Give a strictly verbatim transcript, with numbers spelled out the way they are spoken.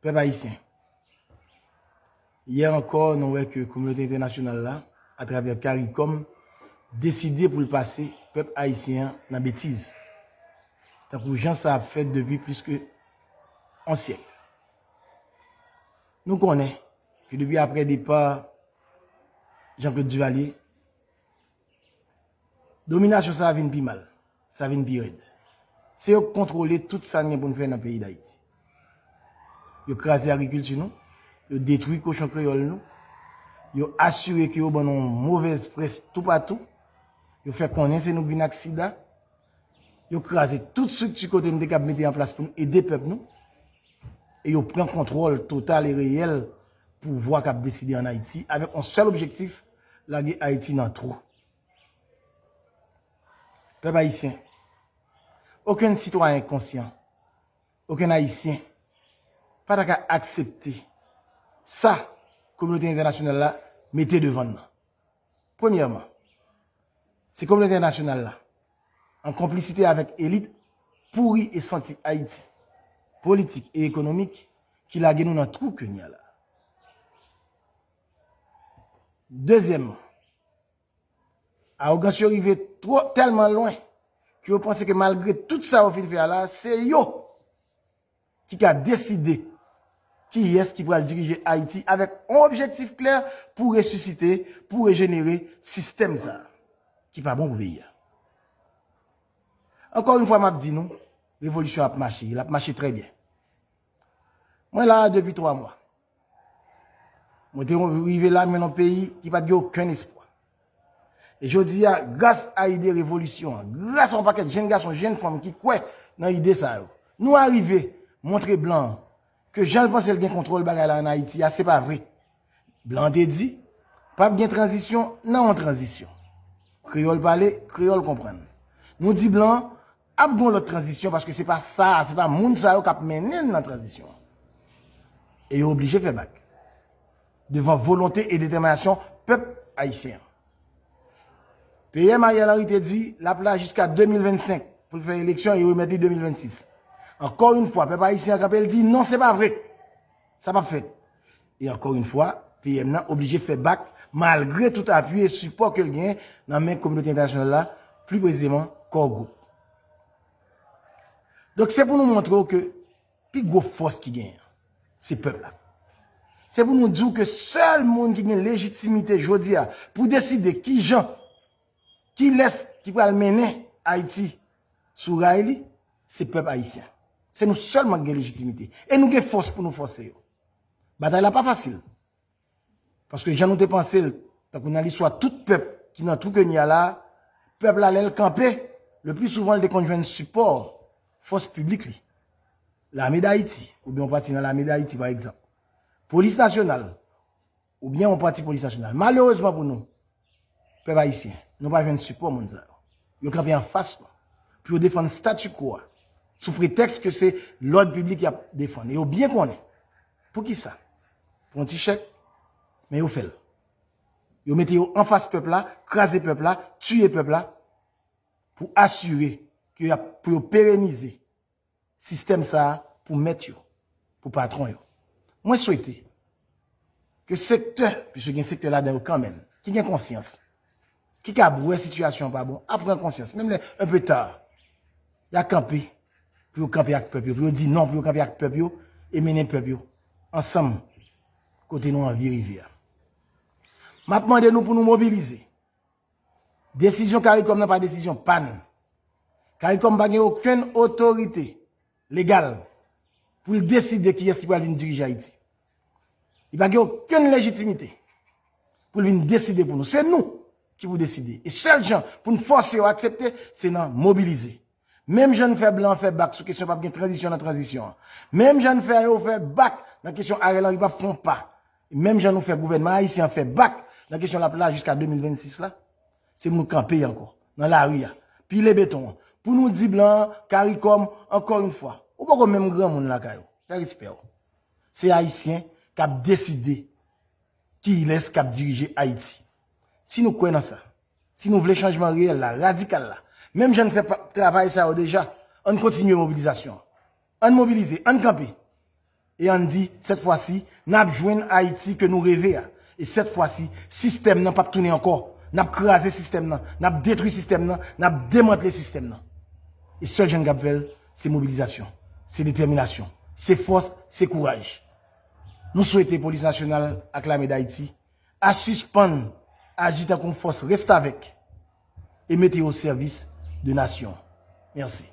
Pèp ayisyen, yè ankò, nou wè ke kominote entènasyonal la, atravè CARICOM, deside pou l pase pèp ayisyen an nan betiz, tankou jan sa ap fèt depi plis ke yon syèk. Nou konnen ke depi aprè depa Jean-Claude Duvalier, dominasyon sa a vin pi mal, sa vin pi rèd. Se yo k kontwole tout sa n gen pou n fè nan peyi Dayiti. Yo kraze agrikilti nou, yo detwi kochon kreyòl nou, yo asire ke yo ban nou yon movèz près toupatou, yo fè konnen se nou k vin ak sida, yo kraze tout estrikti kote n te kab mete an plas pou n ede pèp nou, e yo pran kontwòl total e reyèl pouvwa k ap deside ann Ayiti avèk yon sèl objektif, lage Ayiti nan twou. Pèp ayisyen, okenn sitwayen konsyan, okenn ayisyen pa ta ka aksepte sa kominote entènasyonal la mete devan n nan. Premyèman, se kominote entènasyonal la, an konplisite avèk elit pouri e santi Ayiti, politik e ekonomik, ki lage nou nan twou ke n ye a la. Dezyèmman, awogans yo rive twò, tèlman lwen ke yo panse ke malgre tout sa yo fin fè a la, se yo ki ka deside kiyès ki pral dirije Ayiti avèk yon objektif klè pou resisite, pou rejenere sistèm sa a ki pa bon pou peyi a. Ankò yon fwa, m ap di nou, revolisyon ap mache, l ap mache trè byen. Mwen la a depi twa mwa. Mwen te rive la, mwen nan peyi ki pa t gen okenn espwa. E jodi a, gras a ide revolisyon an, gras a yon pakèt jenn gason, jenn fanm ki kwè nan ide sa yo, nou arive montre blan an ke jan l panse l gen kontwòl bagay la ann Ayiti a, se pa vre. Blan an te di, p ap gen tranzisyon nan yon tranzisyon. Kreyòl pale, kreyòl konprann. Nou di blan an, ap gen yon lòt tranzisyon, paske se pa sa, se pa moun sa yo k ap mennen n nan tranzisyon an. E yo oblije fè bak devan volonte e detèminasyon pèp ayisyen an. P M Ariel Henry te di l ap la jiska de mil vennsenk pou l fè eleksyon e remèt li de mil vennsis. Ankò yon fwa, pèp ayisyen an kanpe, l di non, se pa vre. Sa p ap fèt. E ankò yon fwa, P M nan oblije fè bak malgre tout apui e sipò ke l genyen nan men kominote entènasyonal la, pli presizeman Core Group. Donk, se pou nou montre w ke pi gwo fòs ki genyen, se pèp la. Se pou nou di w ke sèl moun ki gen lejitimite jodi a pou deside kijan, kilès ki pral mennen Ayiti sou ray li, se pèp ayisyen. Se nou sèlman ki gen lejitimite. E nou gen fòs pou nou fòse yo. Batay la pa fasil. Paske jan nou te panse l, tankou nan listwa tout pèp ki nan twou ke n ye a la, pèp la, lè l kanpe, le pli souvan, l te konn jwenn sipò fòs piblik li. Lame Dayiti, oubyen yon pati nan Lame Dayiti, pa egzanp. Polis nasyonal, oubyen yon pati polis nasyonal. Malerezman pou nou, pèp ayisyen, nou pa jwenn sipò moun sa yo. Yo kanpe anfas nou pou yo defann statu quo a, sou pretèks ke se lòd piblik y ap defann. E yo byen konnen. Poukisa? Pou yon ti chèk, men yo fè l. Yo mete yo anfas pèp la, kraze pèp la, tiye pèp la, pou asire ke y ap, pou yo perenize sistèm sa a pou mèt yo, pou patwon yo. Mwen swete ke sektè, piske gen sektè ladan yo kanmenm, ki gen konsyans, ki kab wè sitiyasyon an pa bon, a pran konsyans, menm lè un peu tard, y a kanpe, pou yo kanpe ak pèp yo, pou yo di non, pou yo kanpe ak pèp yo, e mennen pèp yo ansanm kote nou anvi rive a. M ap mande nou pou nou mobilize. Desizyon CARICOM nan pa desizyon pa n. CARICOM pa gen okenn otorite legal pou l deside kiyès ki pral vin dirije Ayiti. Li pa gen okenn lejitimite pou l vin deside pou nou. Se nou ki pou deside. E sèl jan pou n fòse yo aksepte, se nan mobilize. Menm jan n fè blan an fè bak sou kesyon p ap gen tranzisyon nan tranzisyon an. Menm jan n fè yo fè bak nan kesyon Ariel Henry p ap fè yon pa. Menm jan nou fè gouvènman ayisyen an fè bak nan kesyon l ap la jiska de mil vennsis la, se pou nou kanpe ankò nan lari a, pile beton an, pou nou di blan an, CARICOM, ankò yon fwa, ou poko menm granmoun lakay ou, fè respè w. Se Ayisyen k ap deside kilès k ap dirije Ayiti. Si nou kwè nan sa, si nou vle chanjman reyèl la, radikal la, menm jan n fè pa, travay sa yo deja, ann kontinye mobilizasyon an. Ann mobilize, ann kanpe. E ann di, sèt fwa si, n ap jwenn Ayiti ke nou reve a. E sèt fwa si, sistèm nan p ap tounen ankò. N ap kraze sistèm nan, n ap detwi sistèm nan, n ap demantle sistèm nan. E sèl jan n kab fè l, se mobilizasyon, se detèminasyon, se fòs, se kouraj. Nou swete Polis Nasyonal ak Lame Dayiti a sispann aji tankou yon fòs restavèk e mete yo o sèvis de nasyon. Mèsi.